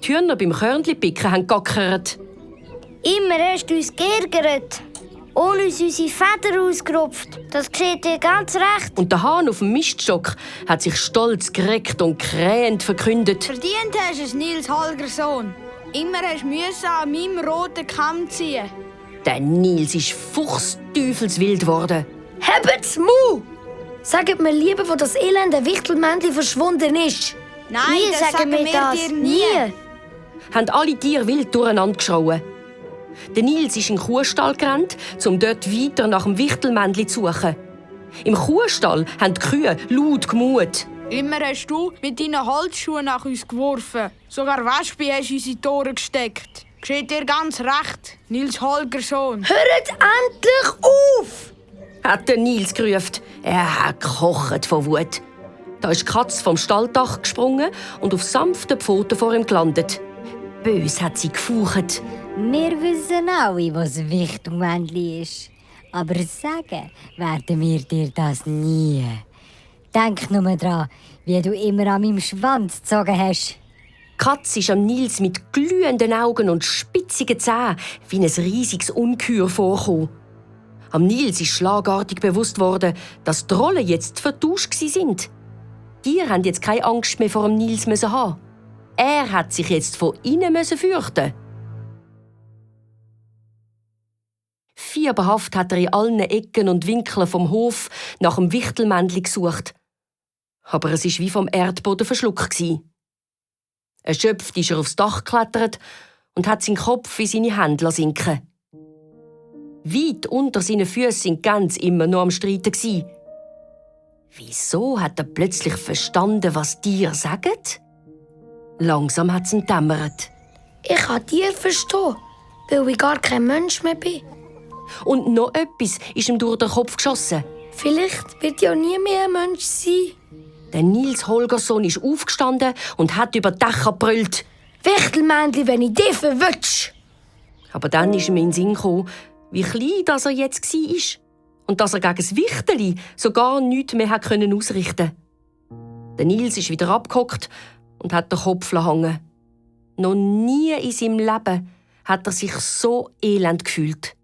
Die Hühner beim Körnchen-Picken haben gackert. Immer hast du uns geärgert. Ohne uns unsere Federn ausgerupft. Das geschieht dir ganz recht. Und der Hahn auf dem Miststock hat sich stolz gereckt und krähend verkündet. Verdient hast du es, Nils Holgersson. Immer hast du an meinem roten Kamm ziehen. Der Nils ist fuchsteufelswild geworden. Habt's Mu! Sagt mir lieber, wo das elende Wichtelmännchen verschwunden ist. Nein, Nie das sagen wir das. dir nie. Haben alle Tiere wild durcheinander geschrauen. Der Nils ist in den Kuhstall gerannt, um dort weiter nach dem Wichtelmännchen zu suchen. Im Kuhstall haben die Kühe laut gemut. Immer hast du mit deinen Holzschuhen nach uns geworfen. Sogar Wespe hast du in unsere Tore gesteckt. Geschieht dir ganz recht, Nils Holgersson. Hört endlich auf! Hat der Nils gerufen. Er hat gekocht von Wut. Da ist die Katze vom Stalldach gesprungen und auf sanften Pfoten vor ihm gelandet. Bös hat sie gefaucht. Wir wissen alle, was ein Wichtelmännchen ist. Aber sagen werden wir dir das nie. Denk nur dran, wie du immer an meinem Schwanz gezogen hast. Die Katze ist am Nils mit glühenden Augen und spitzigen Zähnen wie ein riesiges Ungeheuer vorgekommen. Am Nils ist schlagartig bewusst worden, dass die Rollen jetzt vertauscht waren. Die Tiere mussten jetzt keine Angst mehr vor dem Nils haben. Er hat sich jetzt von ihnen fürchten. Fieberhaft hat er in allen Ecken und Winkeln vom Hof nach dem Wichtelmännchen gesucht. Aber es war wie vom Erdboden verschluckt. Erschöpft ist er aufs Dach geklettert und hat seinen Kopf in seine Hände sinken. Weit unter seinen Füßen sind die Gänse immer noch am Streiten. Wieso hat er plötzlich verstanden, was die Tiere sagen? Langsam hat es ihn dämmert. Ich kann dir verstehen, weil ich gar kein Mensch mehr bin. Und noch etwas ist ihm durch den Kopf geschossen. Vielleicht wird ja nie mehr ein Mensch sein. Der Nils Holgersson ist aufgestanden und hat über die Dächer gebrüllt. Wichtelmännchen, wenn ich dich verwutsch! Aber dann ist ihm in den Sinn gekommen, wie klein das er jetzt war. Und dass er gegen das Wichteli sogar nichts mehr ausrichten konnte. Der Nils ist wieder abgehockt und hat den Kopf hängen. Noch nie in seinem Leben hat er sich so elend gefühlt.